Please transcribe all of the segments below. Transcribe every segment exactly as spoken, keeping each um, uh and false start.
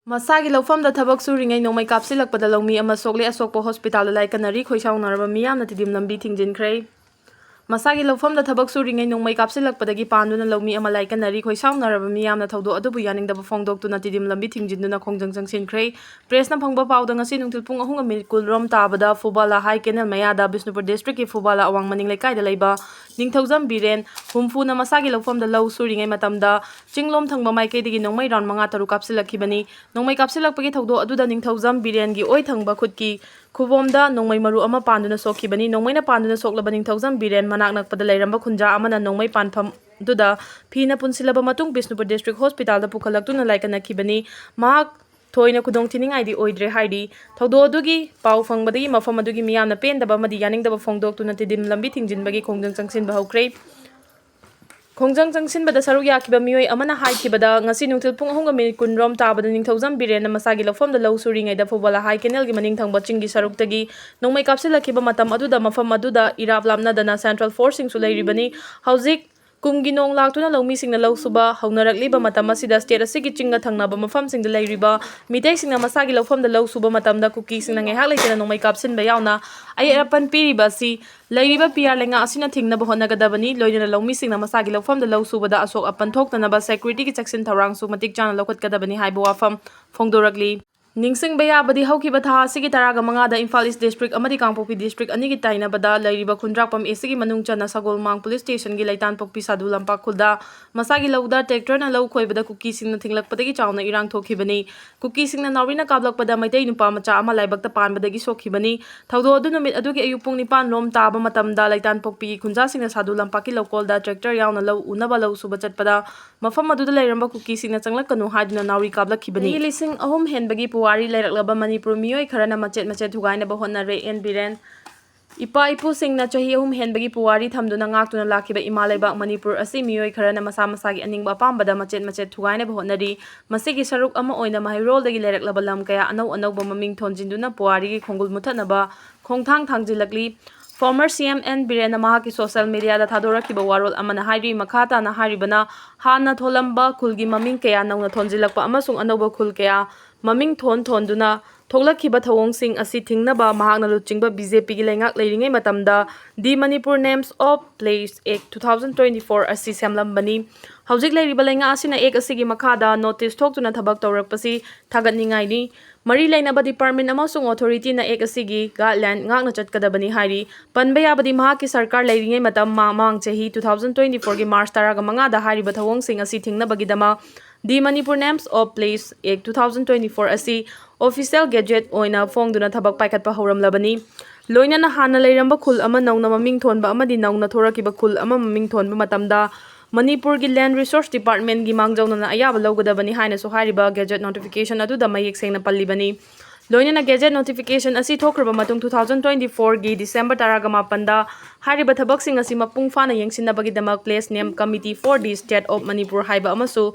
ꯃꯁꯥꯒꯤ ꯂꯧꯐꯝꯗ ꯊꯕꯛ ꯁꯨꯔꯤꯉꯩ ꯅꯣꯡꯃꯩ ꯀꯥꯞꯁꯤꯜꯂꯛꯄꯗ ꯂꯧꯃꯤ ꯑꯃ ꯁꯣꯛꯂꯦ꯫ ꯑꯁꯣꯛꯄ ꯍꯣꯁꯄꯤꯇꯥꯜꯗ ꯂꯥꯏꯀꯠꯅꯔꯤ꯫ ꯈꯣꯏꯁꯥꯎꯅꯔꯕ ꯃꯤꯌꯥꯝꯅ ꯇꯤꯗꯤꯝ ꯂꯝꯕꯤ ꯊꯤꯡꯖꯤꯟꯈ꯭ꯔꯦ꯫ ꯃꯁꯥꯒꯤ ꯂꯧꯐꯝꯗ ꯊꯕꯛ ꯁꯨꯔꯤꯉꯩ ꯅꯣꯡꯃꯩ ꯀꯥꯞꯁꯤꯜꯂꯛꯄꯗꯒꯤ ꯄꯥꯟꯗꯨꯅ ꯂꯧꯃꯤ ꯑꯃ ꯂꯥꯏꯀꯠꯅꯔꯤ꯫ ꯈꯣꯏꯁꯥꯎꯅꯔꯕ ꯃꯤꯌꯥꯝꯅ ꯊꯧꯗꯣꯛ ꯑꯗꯨꯕꯨ ꯌꯥꯅꯤꯡꯗꯕ ꯐꯣꯡꯗꯣꯛꯇꯨꯅ ꯇꯤꯗꯤꯝ ꯂꯝꯕꯤ ꯊꯤꯡꯖꯤꯟꯗꯨꯅ ꯈꯣꯡꯖꯪ ꯆꯪꯁꯤꯟꯈ꯭ꯔꯦ꯫ ꯄ꯭ꯔꯦꯁꯅ ꯐꯪꯕ ꯄꯥꯎꯗ ꯉꯁꯤ ꯅꯨꯡꯊꯤꯜ ꯄꯨꯡ ꯑꯍꯨꯝꯒ ꯃꯤꯅꯤꯠ ꯀꯨꯟꯔꯣꯝ ꯇꯥꯕꯗ ꯐꯨꯕꯥꯂꯥ ꯍꯥꯏ ꯀꯦꯅꯦꯜ ꯃꯌꯥꯗ ꯕꯤꯁꯅꯨꯄꯨꯔ ꯗꯤꯁꯇ꯭ꯔꯤꯛꯀꯤ ꯐꯨꯕꯥꯂꯥ ꯑꯋꯥꯡ ꯃꯅꯤꯡ ꯂꯩꯀꯥꯏꯗ ꯂꯩꯕ ꯅꯤꯡꯊꯧꯖꯝ ꯕꯤꯔꯦꯟ ꯍꯨꯝꯐꯨꯅ ꯃꯁꯥꯒꯤ ꯂꯧꯐꯝꯗ ꯂꯧ ꯁꯨꯔꯤꯉꯩ ꯃꯇꯝꯗ ꯆꯤꯡꯂꯣꯝ ꯊꯪꯕ ꯃꯥꯏꯀꯩꯗꯒꯤ ꯅꯣꯡꯃꯩ ꯔꯥꯎꯟ ꯃꯉꯥ ꯇꯔꯨꯛ ꯀꯥꯞꯁꯤꯜꯂꯛꯈꯤꯕꯅꯤ꯫ ꯅꯣꯡꯃꯩ ꯀꯥꯞꯁꯤꯜꯂꯛꯄꯒꯤ ꯊꯧꯗꯣꯛ ꯑꯗꯨꯗ ꯅꯤꯡꯊꯧꯖꯝ ꯕꯤꯔꯦꯟꯒꯤ ꯑꯣꯏ ꯊꯪꯕ ꯈꯨꯠꯀꯤ ꯈꯨꯕꯣꯝꯗ ꯅꯣꯡꯃꯩ ꯃꯔꯨ ꯑꯃ ꯄꯥꯟꯗꯨꯅ ꯁꯣꯛꯈꯤꯕꯅꯤ꯫ ꯅꯣꯡꯃꯩꯅ ꯄꯥꯟꯗꯨꯅ ꯁꯣꯛꯂꯕ ꯅꯤꯡꯊꯧꯖꯝ ꯕꯤꯔꯦꯟ ꯃꯅꯥꯛ ꯅꯛꯄꯗ ꯂꯩꯔꯝꯕ ꯈꯨꯟꯖꯥ ꯑꯃꯅ ꯅꯣꯡꯃꯩ ꯄꯥꯟꯐꯝꯗꯨꯗ ꯐꯤꯅ ꯄꯨꯟꯁꯤꯜꯂꯕ ꯃꯇꯨꯡ ꯕꯤꯁꯅꯨꯄꯨꯔ ꯗꯤꯁꯇ꯭ꯔꯤꯛ ꯍꯣꯁꯄꯤꯇꯥꯜꯗ ꯄꯨꯈꯠꯂꯛꯇꯨꯅ ꯂꯥꯏꯀꯠꯅꯈꯤꯕꯅꯤ꯫ ꯃꯍꯥꯛ ꯊꯣꯏꯅ ꯈꯨꯗꯣꯡꯊꯤꯅꯤꯡꯉꯥꯏꯗꯤ ꯑꯣꯏꯗ꯭ꯔꯦ ꯍꯥꯏꯔꯤ꯫ ꯊꯧꯗꯣꯛ ꯑꯗꯨꯒꯤ ꯄꯥꯎ ꯐꯪꯕꯗꯒꯤ ꯃꯐꯝ ꯑꯗꯨꯒꯤ ꯃꯤꯌꯥꯝꯅ ꯄꯦꯟꯗꯕ ꯑꯃꯗꯤ ꯌꯥꯅꯤꯡꯗꯕ ꯐꯣꯡꯗꯣꯛꯇꯨꯅ ꯇꯤꯗꯤꯝ ꯂꯝꯕꯤ ꯊꯤꯡꯖꯤꯟꯕꯒꯤ ꯈꯣꯡꯖꯪ ꯆꯪꯁꯤꯟꯕ ꯍꯧꯈ꯭ꯔꯦ꯫ ꯈꯣꯡꯖꯪ ꯆꯪꯁꯤꯟꯕꯗ ꯁꯔꯨꯛ ꯌꯥꯈꯤꯕ ꯃꯤꯑꯣꯏ ꯑꯃꯅ ꯍꯥꯏꯈꯤꯕꯗ, ꯉꯁꯤ ꯅꯨꯡꯊꯤꯜ ꯄꯨꯡ ꯑꯍꯨꯝꯒ ꯃꯤꯅꯤꯠ ꯀꯨꯟ ꯔꯣꯝ ꯇꯥꯕꯗ ꯅꯤꯡꯊꯧꯖꯝ ꯕꯤꯔꯦꯟꯅ ꯃꯁꯥꯒꯤ ꯂꯧꯐꯝꯗ ꯂꯧ ꯁꯨꯔꯤꯉꯩꯗ ꯐꯨꯕꯥꯂꯥ ꯍꯥꯏ ꯀꯦꯅꯦꯜꯒꯤ ꯃꯅꯤꯡ ꯊꯪꯕ ꯆꯤꯡꯒꯤ ꯁꯔꯨꯛꯇꯒꯤ ꯅꯣꯡꯃꯩ ꯀꯥꯞꯁꯤꯜꯂꯛꯈꯤꯕ ꯃꯇꯝ ꯑꯗꯨꯗ ꯃꯐꯝ ꯑꯗꯨꯗ ꯏꯔꯥꯞ ꯂꯥꯞꯅꯗꯅ ꯁꯦꯟꯇ꯭ꯔꯦꯜ ꯐꯣꯔꯁꯁꯤꯡꯁꯨ ꯂꯩꯔꯤꯕꯅꯤ꯫ ꯍꯧꯖꯤꯛ ꯀꯨꯝꯒꯤ ꯅꯣꯡ ꯂꯥꯛꯇꯨꯅ ꯂꯧꯃꯤꯁꯤꯡꯅ ꯂꯧ ꯁꯨꯕ ꯍꯧꯅꯔꯛꯂꯤꯕ ꯃꯇꯝ ꯑꯁꯤꯗ ꯁ꯭ꯇꯦꯠ ꯑꯁꯤꯒꯤ ꯆꯤꯡꯒ ꯊꯪꯅꯕ ꯃꯐꯝꯁꯤꯡꯗ ꯂꯩꯔꯤꯕ ꯃꯤꯇꯩꯁꯤꯡꯅ ꯃꯁꯥꯒꯤ ꯂꯧꯐꯝꯗ ꯂꯧ ꯁꯨꯕ ꯃꯇꯝꯗ ꯀꯨꯀꯤꯁꯤꯡꯅ ꯉꯥꯏꯍꯥꯛ ꯂꯩꯇꯅ ꯅꯣꯡꯃꯩ ꯀꯥꯞꯁꯤꯟꯕ ꯌꯥꯎꯅ ꯑꯌꯦꯠ ꯑꯄꯟ ꯄꯤꯔꯤꯕ ꯑꯁꯤ ꯂꯩꯔꯤꯕ ꯄꯤ ꯑꯥꯔ ꯂꯩꯉꯥꯛ ꯑꯁꯤꯅ ꯊꯤꯡꯅꯕ ꯍꯣꯠꯅꯒꯗꯕꯅꯤ꯫ ꯂꯣꯏꯅꯅ ꯂꯧꯃꯤꯁꯤꯡꯅ ꯃꯁꯥꯒꯤ ꯂꯧꯐꯝꯗ ꯂꯧ ꯁꯨꯕꯗ ꯑꯁꯣꯛ ꯑꯄꯟ ꯊꯣꯛꯇꯅꯕ ꯁꯦꯀ꯭ꯌꯨꯔꯤꯇꯤꯒꯤ ꯆꯦꯛꯁꯤꯟ ꯊꯧꯔꯥꯡꯁꯨ ꯃꯇꯤꯛ ꯆꯥꯅ ꯂꯧꯈꯠꯀꯗꯕꯅꯤ ꯍꯥꯏꯕ ꯋꯥꯐꯝ ꯐꯣꯡꯗꯣꯔꯛꯂꯤ꯫ ꯅꯤꯡꯁꯤꯡꯕ ꯌꯥꯕꯗꯤ, ꯍꯧꯈꯤꯕ ꯊꯥ ꯑꯁꯤꯒꯤ ꯇꯔꯥꯒ ꯃꯉꯥꯗ ꯏꯝꯐꯥꯜ ꯏꯁ ꯗꯤꯁꯇ꯭ꯔꯤꯛ ꯑꯃꯗꯤ ꯀꯥꯡꯄꯣꯛꯄꯤ ꯗꯤꯁꯇ꯭ꯔꯤꯛ ꯑꯅꯤꯒꯤ ꯇꯥꯏꯅꯕꯗ ꯂꯩꯔꯤꯕ ꯈꯨꯟꯗ꯭ꯔꯥꯛꯄꯝ ꯑꯦ ꯁꯤꯒꯤ ꯃꯅꯨꯡ ꯆꯟꯅ ꯁꯒꯣꯜꯃꯥꯡ ꯄꯨꯂꯤꯁ ꯁ꯭ꯇꯦꯁꯟꯒꯤ ꯂꯩꯇꯥꯟꯄꯣꯛꯄꯤ ꯁꯥꯗꯨ ꯂꯝꯄꯥꯛ ꯈꯨꯜꯗ ꯃꯁꯥꯒꯤ ꯂꯧꯗ ꯇ꯭ꯔꯦꯛꯇꯔꯅ ꯂꯧ ꯈꯣꯏꯕꯗ ꯀꯨꯀꯤꯁꯤꯡꯅ ꯊꯤꯡꯂꯛꯄꯗꯒꯤ ꯆꯥꯎꯅ ꯏꯔꯥꯡ ꯊꯣꯛꯈꯤꯕꯅꯤ꯫ ꯀꯨꯀꯤꯁꯤꯡꯅ ꯅꯥꯎꯔꯤꯅ ꯀꯥꯞꯂꯛꯄꯗ ꯃꯩꯇꯩ ꯅꯨꯄꯥ ꯃꯆꯥ ꯑꯃ ꯂꯥꯏꯕꯛꯇ ꯄꯥꯟꯕꯗꯒꯤ ꯁꯣꯛꯈꯤꯕꯅꯤ꯫ ꯊꯧꯗꯣꯛ ꯑꯗꯨ ꯅꯨꯃꯤꯠ ꯑꯗꯨꯒꯤ ꯑꯌꯨꯛ ꯄꯨꯡ ꯅꯤꯄꯥꯟ ꯔꯣꯝ ꯇꯥꯕ ꯃꯇꯝꯗ ꯂꯩꯇꯥꯟꯄꯣꯛꯄꯤꯒꯤ ꯈꯨꯟꯖꯥꯁꯤꯡꯅ ꯁꯥꯗꯨ ꯂꯝꯄꯥꯛꯀꯤ ꯂꯧꯀꯣꯜꯗ ꯇ꯭ꯔꯦꯛꯇꯔ ꯌꯥꯎꯅ ꯂꯧ ꯎꯅꯕ ꯂꯧ ꯁꯨꯕ ꯆꯠꯄꯗ ꯃꯐꯝ ꯑꯗꯨꯗ ꯂꯩꯔꯝꯕ ꯀꯨꯀꯤꯁꯤꯡꯅ ꯆꯪꯂꯛꯀꯅꯨ ꯍꯥꯏꯗꯨꯅ ꯅꯥꯎꯔꯤ ꯀꯥꯞꯂꯛꯈꯤꯕꯅꯤ꯫ ꯆꯍꯤ ꯂꯤꯁꯤꯡ ꯑꯍꯨꯝ ꯍꯦꯟꯕꯒꯤ ꯄꯨꯋꯥꯔꯤ ꯂꯩꯔꯛꯂꯕ ꯃꯅꯤꯄꯨꯔ ꯃꯤꯑꯣꯏ ꯈꯔꯅ ꯃꯆꯦꯠ ꯃꯆꯦꯠ ꯊꯨꯒꯥꯏꯅꯕ ꯍꯣꯠꯅꯔꯦ꯫ ꯑꯦꯟ ꯕꯤꯔꯦꯟ꯫ ꯏꯄꯥ ꯏꯄꯨꯁꯤꯡꯅ ꯆꯍꯤ ꯑꯍꯨꯝ ꯍꯦꯟꯕꯒꯤ ꯄꯨꯋꯥꯔꯤ ꯊꯝꯗꯨꯅ ꯉꯥꯛꯇꯨꯅ ꯂꯥꯛꯈꯤꯕ ꯏꯃꯥ ꯂꯩꯕꯥꯛ ꯃꯅꯤꯄꯨꯔ ꯑꯁꯤ ꯃꯤꯑꯣꯏ ꯈꯔꯅ ꯃꯁꯥ ꯃꯁꯥꯒꯤ ꯑꯅꯤꯡꯕ ꯑꯄꯥꯝꯕꯗ ꯃꯆꯦꯠ ꯃꯆꯦꯠ ꯊꯨꯒꯥꯏꯅꯕ ꯍꯣꯠꯅꯔꯤ꯫ ꯃꯁꯤꯒꯤ ꯁꯔꯨꯛ ꯑꯃ ꯑꯣꯏꯅ ꯃꯍꯩꯔꯣꯜꯗꯒꯤ ꯂꯩꯔꯛꯂꯕ ꯂꯝ ꯀꯌꯥ ꯑꯅꯧ ꯑꯅꯧꯕ ꯃꯃꯤꯡ ꯊꯣꯟꯖꯤꯟꯗꯨꯅ ꯄꯨꯋꯥꯔꯤꯒꯤ ꯈꯣꯡꯒꯨꯜ ꯃꯨꯊꯠꯅꯕ ꯈꯣꯡꯊꯥꯡ ꯊꯥꯡꯖꯤꯜꯂꯛꯂꯤ꯫ Former C M N ꯕꯤꯔꯦꯟꯅ ꯃꯍꯥꯛꯀꯤ social media ꯗ ꯊꯥꯗꯣꯔꯛꯈꯤꯕ ꯋꯥꯔꯣꯜ ꯑꯃꯅ ꯍꯥꯏꯔꯤ, ꯃꯈꯥ ꯇꯥꯅ ꯍꯥꯏꯔꯤꯕꯅ, ꯍꯥꯟꯅ ꯊꯣꯜꯂꯝꯕ ꯈꯨꯜꯒꯤ ꯃꯃꯤꯡ ꯀꯌꯥ ꯅꯧꯅ ꯊꯣꯟꯖꯤꯜꯂꯛꯄ ꯑꯃꯁꯨꯡ ꯑꯅꯧꯕ ꯈꯨꯜ ꯀꯌꯥ ꯃꯃꯤꯡ ꯊꯣꯟ ꯊꯣꯟꯗꯨꯅ ꯊꯣꯛꯂꯛꯈꯤꯕ ꯊꯧꯑꯣꯡꯁꯤꯡ ꯑꯁꯤ ꯊꯤꯡꯅꯕ ꯃꯍꯥꯛꯅ ꯂꯨꯆꯤꯡꯕ B J P ꯒꯤ ꯂꯩꯉꯥꯛ ꯂꯩꯔꯤꯉꯩ ꯃꯇꯝꯗ The Manipur Names of Place Act two thousand twenty-four ꯑꯁꯤ ꯁꯦꯝꯂꯝꯕꯅꯤ꯫ ꯍꯧꯖꯤꯛ ꯂꯩꯔꯤꯕ ꯂꯩꯉꯥꯛ ꯑꯁꯤꯅ Act ꯑꯁꯤꯒꯤ ꯃꯈꯥꯗ notice ꯊꯣꯛꯇꯨꯅ ꯊꯕꯛ ꯇꯧꯔꯛꯄꯁꯤ ꯊꯥꯒꯠꯅꯤꯡꯉꯥꯏꯅꯤ꯫ ꯃꯔꯤ ꯂꯩꯅꯕ department ꯑꯃꯁꯨꯡ authority ꯅ Act ꯑꯁꯤꯒꯤ guideline ꯉꯥꯛꯅ ꯆꯠꯀꯗꯕꯅꯤ ꯍꯥꯏꯔꯤ꯫ ꯄꯟꯕ ꯌꯥꯕꯗꯤ, ꯃꯍꯥꯛꯀꯤ ꯁꯔꯀꯥꯔ ꯂꯩꯔꯤꯉꯩ ꯃꯇꯝ ꯃꯃꯥꯡ ꯆꯍꯤ two thousand twenty-four ꯒꯤ March ꯇꯔꯥꯒ ꯃꯉꯥꯗ ꯍꯥꯏꯔꯤꯕ ꯊꯧꯑꯣꯡꯁꯤꯡ ꯑꯁꯤ ꯊꯤꯡꯅꯕꯒꯤꯗꯃꯛ The Manipur Names of Place Act two thousand twenty-four ꯑꯁꯤ official gazette ꯑꯣꯏꯅ ꯐꯣꯡꯗꯨꯅ ꯊꯕꯛ ꯄꯥꯏꯈꯠꯄ ꯍꯧꯔꯝꯂꯕꯅꯤ꯫ ꯂꯣꯏꯅꯅ ꯍꯥꯟꯅ ꯂꯩꯔꯝꯕ ꯈꯨꯜ ꯑꯃ ꯅꯧꯅ ꯃꯃꯤꯡ ꯊꯣꯟꯕ ꯑꯃꯗꯤ ꯅꯧꯅ ꯊꯣꯔꯛꯈꯤꯕ ꯈꯨꯜ ꯑꯃ ꯃꯃꯤꯡ ꯊꯣꯟꯕ ꯃꯇꯝꯗ ꯃꯅꯤꯄꯨꯔꯒꯤ Land Resource Department ꯒꯤ ꯃꯥꯡꯖꯧꯅꯅ ꯑꯌꯥꯕ ꯂꯧꯒꯗꯕꯅꯤ ꯍꯥꯏꯅꯁꯨ ꯍꯥꯏꯔꯤꯕ gazette notification ꯑꯗꯨꯗ ꯃꯌꯦꯛ ꯁꯦꯡꯅ ꯄꯜꯂꯤꯕꯅꯤ꯫ ꯂꯣꯏꯅꯅ gazette notification ꯑꯁꯤ ꯊꯣꯛꯈ꯭ꯔꯕ ꯃꯇꯨꯡ two thousand twenty-four ꯒꯤ December ꯇꯔꯥꯒ ꯃꯥꯄꯟꯗ ꯍꯥꯏꯔꯤꯕ ꯊꯕꯛꯁꯤꯡ ꯑꯁꯤ ꯃꯄꯨꯡ ꯐꯥꯅ ꯌꯦꯡꯁꯤꯟꯅꯕꯒꯤꯗꯃꯛ Place Name Committee for the State of Manipur ꯍꯥꯏꯕ ꯑꯃꯁꯨ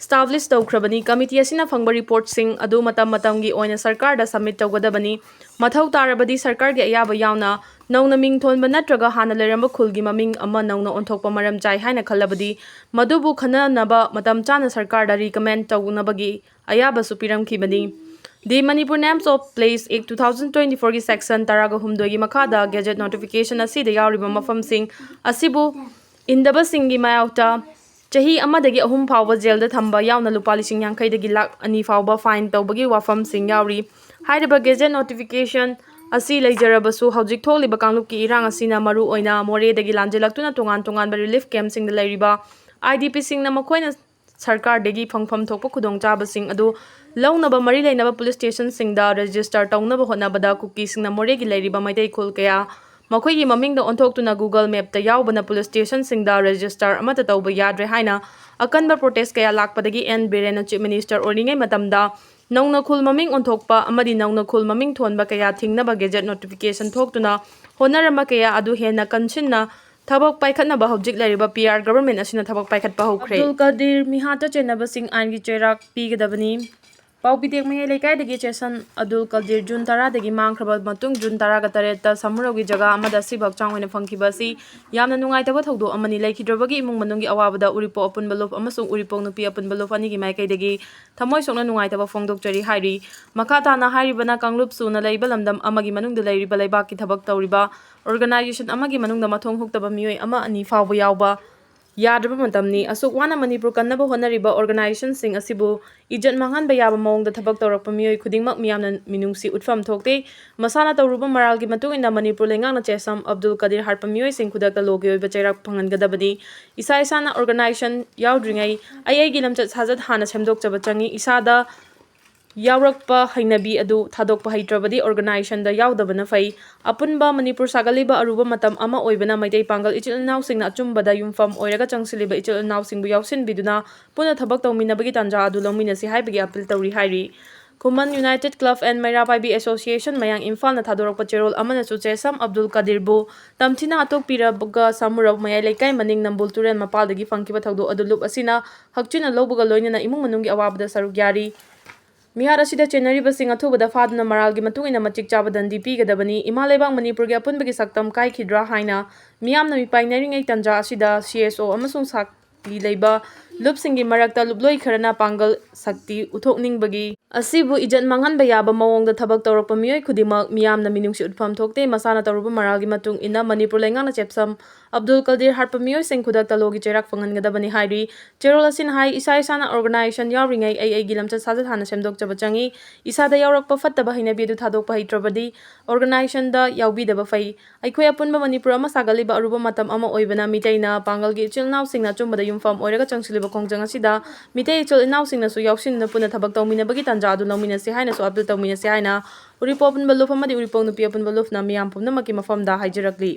establish ꯇꯧꯈ꯭ꯔꯕꯅꯤ꯫ Committee ꯑꯁꯤꯅ ꯐꯪꯕ report ꯁꯤꯡ ꯑꯗꯨ ꯃꯇꯝ ꯃꯇꯝꯒꯤ ꯑꯣꯏꯅ ꯁꯔꯀꯥꯔꯗ submit ꯇꯧꯒꯗꯕꯅꯤ꯫ ꯃꯊꯧ ꯇꯥꯔꯕꯗꯤ ꯁꯔꯀꯥꯔꯒꯤ ꯑꯌꯥꯕ ꯌꯥꯎꯅ ꯅꯧꯅ ꯃꯤꯡ ꯊꯣꯟꯕ ꯅꯠꯇ꯭ꯔꯒ ꯍꯥꯟꯅ ꯂꯩꯔꯝꯕ ꯈꯨꯜꯒꯤ ꯃꯃꯤꯡ ꯑꯃ ꯅꯧꯅ ꯑꯣꯟꯊꯣꯛꯄ ꯃꯔꯝ ꯆꯥꯏ ꯍꯥꯏꯅ ꯈꯜꯂꯕꯗꯤ, ꯃꯗꯨꯕꯨ ꯈꯟꯅꯅꯕ ꯃꯇꯝ ꯆꯥꯅ ꯁꯔꯀꯥꯔꯗ recommend ꯇꯧꯅꯕꯒꯤ ꯑꯌꯥꯕꯁꯨ ꯄꯤꯔꯝꯈꯤꯕꯅꯤ꯫ The Manipur Names of Place Act two thousand twenty-four ꯒꯤ section ꯇꯔꯥꯒ ꯍꯨꯝꯗꯣꯏꯒꯤ ꯃꯈꯥꯗ gazette notification ꯑꯁꯤꯗ ꯌꯥꯎꯔꯤꯕ ꯃꯐꯝꯁꯤꯡ ꯑꯁꯤꯕꯨ ꯏꯟꯗꯕꯁꯤꯡꯒꯤ ꯃꯥꯌꯣꯛꯇ ꯆꯍꯤ ꯑꯃꯗꯒꯤ ꯑꯍꯨꯝ ꯐꯥꯎꯕ jail ꯗ ꯊꯝꯕ ꯌꯥꯎꯅ ꯂꯨꯄꯥ ꯂꯤꯁꯤꯡ ꯌꯥꯡꯈꯩꯗꯒꯤ ꯂꯥꯈ ꯑꯅꯤ ꯐꯥꯎꯕ fine ꯇꯧꯕꯒꯤ ꯋꯥꯐꯝꯁꯤꯡ ꯌꯥꯎꯔꯤ꯫ ꯍꯥꯏꯔꯤꯕ gazette notification ꯑꯁꯤ ꯂꯩꯖꯔꯕꯁꯨ, ꯍꯧꯖꯤꯛ ꯊꯣꯛꯂꯤꯕ ꯀꯥꯡꯂꯨꯞꯀꯤ ꯏꯔꯥꯡ ꯑꯁꯤꯅ ꯃꯔꯨ ꯑꯣꯏꯅ ꯃꯣꯔꯦꯗꯒꯤ ꯂꯥꯟꯖꯦꯜꯂꯛꯇꯨꯅ ꯇꯣꯉꯥꯟ ꯇꯣꯉꯥꯟꯕ relief camp ꯁꯤꯡꯗ ꯂꯩꯔꯤꯕ I D P ꯁꯤꯡꯅ ꯃꯈꯣꯏꯅ ꯁꯔꯀꯥꯔꯗꯒꯤ ꯐꯪꯐꯝ ꯊꯣꯛꯄ ꯈꯨꯗꯣꯡꯆꯥꯕꯁꯤꯡ ꯑꯗꯨ ꯂꯧꯅꯕ ꯃꯔꯤ ꯂꯩꯅꯕ police station ꯁꯤꯡꯗ register ꯇꯧꯅꯕ ꯍꯣꯠꯅꯕꯗ ꯀꯨꯀꯤꯁꯤꯡꯅ ꯃꯣꯔꯦꯒꯤ ꯂꯩꯔꯤꯕ ꯃꯩꯇꯩ ꯈꯨꯜ ꯀꯌꯥ ꯃꯈꯣꯏꯒꯤ ꯃꯃꯤꯡꯗ ꯑꯣꯟꯊꯣꯛꯇꯨꯅ Google Map ꯇ ꯌꯥꯎꯕꯅ police station ꯁꯤꯡꯗ register ꯑꯃꯠꯇ ꯇꯧꯕ ꯌꯥꯗ꯭ꯔꯦ ꯍꯥꯏꯅ ꯑꯀꯟꯕ protest ꯀꯌꯥ ꯂꯥꯛꯄꯗꯒꯤ N ꯕꯤꯔꯦꯟꯅ Chief Minister ꯑꯣꯏꯔꯤꯉꯩ ꯃꯇꯝꯗ ꯅꯧꯅ ꯈꯨꯜ ꯃꯃꯤꯡ ꯑꯣꯟꯊꯣꯛꯄ ꯑꯃꯗꯤ ꯅꯧꯅ ꯈꯨꯜ ꯃꯃꯤꯡ ꯊꯣꯟꯕ ꯀꯌꯥ ꯊꯤꯡꯅꯕ gazette notification ꯊꯣꯛꯇꯨꯅ ꯍꯣꯠꯅꯔꯝꯕ ꯀꯌꯥ ꯑꯗꯨ ꯍꯦꯟꯅ ꯀꯟꯁꯤꯟꯅ ꯊꯕꯛ ꯄꯥꯏꯈꯠꯅꯕ ꯍꯧꯖꯤꯛ ꯂꯩꯔꯤꯕ P R government ꯑꯁꯤꯅ ꯊꯕꯛ ꯄꯥꯏꯈꯠꯄ ꯍꯧꯈ꯭ꯔꯦ꯫ ꯑꯕꯗꯨꯜ ꯀꯗꯤꯔ ꯃꯤꯍꯥꯠꯇ ꯆꯦꯟꯅꯕꯁꯤꯡ ꯑꯥꯏꯟꯒꯤ ꯆꯩꯔꯥꯛ ꯄꯤꯒꯗꯕꯅꯤ꯫ ꯄꯥꯎꯄꯤꯇꯦꯛ ꯃꯌꯥꯏ ꯂꯩꯀꯥꯏꯗꯒꯤ ꯆꯦꯁꯝ ꯑꯕꯗꯨꯜ ꯀꯗꯤꯔ ꯖꯨꯟ ꯇꯔꯥꯗꯒꯤ ꯃꯥꯡꯈ꯭ꯔꯕ ꯃꯇꯨꯡ ꯖꯨꯟ ꯇꯔꯥꯒ ꯇꯔꯦꯠꯇ ꯁꯥꯃꯨꯔꯧꯒꯤ ꯖꯒꯥ ꯑꯃꯗ ꯑꯁꯤꯕ ꯍꯛꯆꯥꯡ ꯑꯣꯏꯅ ꯐꯪꯈꯤꯕ ꯑꯁꯤ ꯌꯥꯝꯅ ꯅꯨꯡꯉꯥꯏꯇꯕ ꯊꯧꯗꯣꯛ ꯑꯃꯅꯤ꯫ ꯂꯩꯈꯤꯗ꯭ꯔꯕꯒꯤ ꯏꯃꯨꯡ ꯃꯅꯨꯡꯒꯤ ꯑꯋꯥꯕꯗ ꯎꯔꯤꯄꯣꯛ ꯑꯄꯨꯟꯕ ꯂꯨꯞ ꯑꯃꯁꯨꯡ ꯎꯔꯤꯄꯣꯛ ꯅꯨꯄꯤ ꯑꯄꯨꯟꯕ ꯂꯨꯞ ꯑꯅꯤꯒꯤ ꯃꯥꯏꯀꯩꯗꯒꯤ ꯊꯃꯣꯏ ꯁꯣꯛꯅ ꯅꯨꯡꯉꯥꯏꯇꯕ ꯐꯣꯡꯗꯣꯛꯆꯔꯤ ꯍꯥꯏꯔꯤ꯫ ꯃꯈꯥ ꯇꯥꯅ ꯍꯥꯏꯔꯤꯕꯅ ꯀꯥꯡꯂꯨꯞ ꯁꯨꯅ ꯂꯩꯕ ꯂꯝꯗꯝ ꯑꯃꯒꯤ ꯃꯅꯨꯡꯗ ꯂꯩꯔꯤꯕ ꯂꯩꯕꯥꯛꯀꯤ ꯊꯕꯛ ꯇꯧꯔꯤꯕ organization ꯑꯃꯒꯤ ꯃꯅꯨꯡꯗ ꯃꯊꯣꯡ ꯍꯨꯛꯇꯕ ꯃꯤꯑꯣꯏ ꯑꯃ ꯑꯅꯤ ꯐꯥꯎꯕ ꯌꯥꯎꯕ ꯌꯥꯗ꯭ꯔꯕ ꯃꯇꯝꯅꯤ꯫ ꯑꯁꯨꯛ ꯋꯥꯅ ꯃꯅꯤꯄꯨꯔ ꯀꯟꯅꯕ ꯍꯣꯠꯅꯔꯤꯕ organizationꯁꯤꯡ ꯑꯁꯤꯕꯨ ꯏꯖꯠ ꯃꯥꯡꯍꯟꯕ ꯌꯥꯕ ꯃꯑꯣꯡꯗ ꯊꯕꯛ ꯇꯧꯔꯛꯄ ꯃꯤꯑꯣꯏ ꯈꯨꯗꯤꯡꯃꯛ ꯃꯤꯌꯥꯝꯅ ꯃꯤꯅꯨꯡꯁꯤ ꯎꯠꯐꯝ ꯊꯣꯛꯇꯦ꯫ ꯃꯁꯥꯅ ꯇꯧꯔꯨꯕ ꯃꯔꯥꯜꯒꯤ ꯃꯇꯨꯡ ꯏꯟꯅ ꯃꯅꯤꯄꯨꯔ ꯂꯩꯉꯥꯛꯅ ꯆꯦꯁꯝ ꯑꯕꯗꯨꯜ ꯀꯗꯤꯔ ꯍꯥꯠꯄ ꯃꯤꯑꯣꯏꯁꯤꯡ ꯈꯨꯗꯛꯇ ꯂꯣꯒꯤ ꯑꯣꯏꯕ ꯆꯩꯔꯥꯛ ꯐꯪꯍꯟꯒꯗꯕꯅꯤ꯫ ꯏꯁꯥ ꯏꯁꯥꯅ organization ꯌꯥꯎꯗ꯭ꯔꯤꯉꯩ ꯑꯩ ꯑꯩꯒꯤ ꯂꯝꯆꯠ ꯁꯥꯖꯠ ꯍꯥꯟꯅ ꯁꯦꯝꯗꯣꯛꯆꯕ ꯆꯪꯏ꯫ ꯏꯁꯥꯗ ꯌꯥꯎꯔꯛꯄ ꯍꯩꯅꯕꯤ ꯑꯗꯨ ꯊꯥꯗꯣꯛꯄ ꯍꯩꯇ꯭ꯔꯕꯗꯤ organizationꯗ ꯌꯥꯎꯗꯕꯅ ꯐꯩ꯫ ꯑꯄꯨꯟꯕ ꯃꯅꯤꯄꯨꯔ ꯁꯥꯒꯠꯂꯤꯕ ꯑꯔꯨꯕ ꯃꯇꯝ ꯑꯃ ꯑꯣꯏꯕꯅ ꯃꯩꯇꯩ ꯄꯥꯡꯒꯜ ꯏꯆꯤꯜ ꯏꯅꯥꯎꯁꯤꯡꯅ ꯑꯆꯨꯝꯕꯗ ꯌꯨꯝꯐꯝ ꯑꯣꯏꯔꯒ ꯆꯪꯁꯤꯜꯂꯤꯕ ꯏꯆꯤꯜ ꯏꯅꯥꯎꯁꯤꯡꯕꯨ ꯌꯥꯎꯁꯤꯟꯕꯤꯗꯨꯅ ꯄꯨꯟꯅ ꯊꯕꯛ ꯇꯧꯃꯤꯟꯅꯕꯒꯤ ꯇꯥꯟꯖꯥ ꯑꯗꯨ ꯂꯧꯃꯤꯟꯅꯁꯤ ꯍꯥꯏꯕꯒꯤ appeal ꯇꯧꯔꯤ ꯍꯥꯏꯔꯤ꯫ ꯈꯨꯃꯟ United Club and ꯃꯩꯔꯥ ꯄꯥꯏꯕꯤ Association ꯃꯌꯥꯡ ꯏꯝꯐꯥꯜꯅ ꯊꯥꯗꯣꯔꯛꯄ ꯆꯦꯔꯣꯜ ꯑꯃꯅꯁꯨ ꯆꯦꯁꯝ ꯑꯕꯗꯨꯜ ꯀꯗꯤꯔꯕꯨ ꯇꯝꯊꯤꯅ ꯍꯥꯠꯇꯣꯛꯄꯤꯔꯕꯒ ꯁꯥꯃꯨꯔꯧ ꯃꯌꯥꯏ ꯂꯩꯀꯥꯏ ꯃꯅꯤꯡ ꯅꯝꯕꯨꯜ ꯇꯨꯔꯦꯜ ꯃꯄꯥꯜꯗꯒꯤ ꯐꯪꯈꯤꯕ ꯊꯧꯗꯣꯛ ꯑꯗꯨ ꯂꯨꯞ ꯑꯁꯤꯅ ꯍꯛꯆꯤꯟꯅ ꯂꯧꯕꯒ ꯂꯣꯏꯅꯅ ꯏꯃꯨꯡ ꯃꯅꯨꯡꯒꯤ ꯑꯋꯥꯕꯗ ꯁꯔꯨꯛ ꯌꯥꯔꯤ꯫ ꯃꯤꯍꯥꯠ ꯑꯁꯤꯗ ꯆꯦꯟꯅꯔꯤꯕꯁꯤꯡ ꯑꯊꯨꯕꯗ ꯐꯥꯗꯨꯅ ꯃꯔꯥꯜꯒꯤ ꯃꯇꯨꯡ ꯏꯟꯅ ꯃꯇꯤꯛ ꯆꯥꯕ ꯗꯟꯗꯤ ꯄꯤꯒꯗꯕꯅꯤ꯫ ꯏꯃꯥ ꯂꯩꯕꯥꯛ ꯃꯅꯤꯄꯨꯔꯒꯤ ꯑꯄꯨꯟꯕꯒꯤ ꯁꯛꯇꯝ ꯀꯥꯏꯈꯤꯗ꯭ꯔꯥ ꯍꯥꯏꯅ ꯃꯤꯌꯥꯝꯅ ꯃꯤꯄꯥꯏꯅꯔꯤꯉꯩ ꯇꯥꯟꯖꯥ ꯑꯁꯤꯗ CSO ꯑꯃꯁꯨꯡ ꯁꯥꯛꯂꯤ ꯂꯩꯕ ꯂꯨꯞꯁꯤꯡꯒꯤ ꯃꯔꯛꯇ ꯂꯨꯞꯂꯣꯏ ꯈꯔꯅ ꯄꯥꯡꯒꯜ ꯁꯛꯇꯤ ꯎꯠꯊꯣꯛꯅꯤꯡꯕꯒꯤ ꯑꯁꯤꯕꯨ ꯏꯖꯠ ꯃꯥꯡꯍꯟꯕ ꯌꯥꯕ ꯃꯑꯣꯡꯗ ꯊꯕꯛ ꯇꯧꯔꯛꯄ ꯃꯤꯑꯣꯏ ꯈꯨꯗꯤꯡꯃꯛ ꯃꯤꯌꯥꯝꯅ ꯃꯤꯅꯨꯡꯁꯤ ꯎꯠꯐꯝ ꯊꯣꯛꯇꯦ꯫ ꯃꯁꯥꯅ ꯇꯧꯔꯨꯕ ꯃꯔꯥꯜꯒꯤ ꯃꯇꯨꯡ ꯏꯟꯅ ꯃꯅꯤꯄꯨꯔ ꯂꯩꯉꯥꯛꯅ ꯆꯦꯞꯁꯝ ꯑꯕꯗꯨꯜ ꯀꯗꯤꯔ ꯍꯥꯠꯄ ꯃꯤꯑꯣꯏꯁꯤꯡ ꯈꯨꯗꯛꯇ ꯂꯣꯒꯤ ꯆꯩꯔꯥꯛ ꯐꯪꯍꯟꯒꯗꯕꯅꯤ ꯍꯥꯏꯔꯤ꯫ ꯆꯦꯔꯣꯜ ꯑꯁꯤꯅ ꯍꯥꯏ, ꯏꯁꯥ ꯏꯁꯥꯅ organization ꯌꯥꯎꯔꯤꯉꯩ ꯑꯩ ꯑꯩꯒꯤ ꯂꯝꯆꯠ ꯁꯥꯖꯠ ꯍꯥꯟꯅ ꯁꯦꯝꯗꯣꯛꯆꯕ ꯆꯪꯏ꯫ ꯏꯁꯥꯗ ꯌꯥꯎꯔꯛꯄ ꯐꯠꯇꯕ ꯍꯩꯅꯕꯤ ꯑꯗꯨ ꯊꯥꯗꯣꯛꯄ ꯍꯩꯇ꯭ꯔꯕꯗꯤ organizationꯗ ꯌꯥꯎꯕꯤꯗꯕ ꯐꯩ꯫ ꯑꯩꯈꯣꯏ ꯑꯄꯨꯟꯕ ꯃꯅꯤꯄꯨꯔ ꯑꯃ ꯁꯥꯒꯠꯂꯤꯕ ꯑꯔꯨꯕ ꯃꯇꯝ ꯑꯃ ꯑꯣꯏꯕꯅ ꯃꯤꯇꯩꯅ ꯄꯥꯡꯒꯜꯒꯤ ꯏꯆꯤꯜ ꯏꯅꯥꯎꯁꯤꯡꯅ ꯑꯆꯨꯝꯕꯗ ꯌꯨꯝꯐꯝ ꯑꯣꯏꯔꯒ ꯆꯪꯁꯤꯜꯂꯤꯕ ꯈꯣꯡꯖꯪ ꯑꯁꯤꯗ ꯃꯤꯇꯩ ꯏꯆꯤꯜ ꯏꯅꯥꯎꯁꯤꯡꯅꯁꯨ ꯌꯥꯎꯁꯤꯟꯗꯨꯅ ꯄꯨꯟꯅ ꯊꯕꯛ ꯇꯧꯃꯤꯟꯅꯕꯒꯤ ꯇꯥꯟꯖꯥ ꯑꯗꯨ ꯂꯧꯃꯤꯟꯅꯁꯤ ꯍꯥꯏꯅꯁꯨ appeal ꯇꯧꯃꯤꯟꯅꯁꯤ ꯍꯥꯏꯅ ꯎꯔꯤꯄꯣꯛ ꯑꯄꯨꯟꯕ ꯂꯨꯞ ꯑꯃꯗꯤ ꯎꯔꯤꯄꯣꯛ ꯅꯨꯄꯤ ꯑꯄꯨꯟꯕ ꯂꯨꯞꯅ ꯃꯤꯌꯥꯝ ꯄꯨꯝꯅꯃꯛꯀꯤ ꯃꯐꯝꯗ ꯍꯥꯏꯖꯔꯛꯂꯤ꯫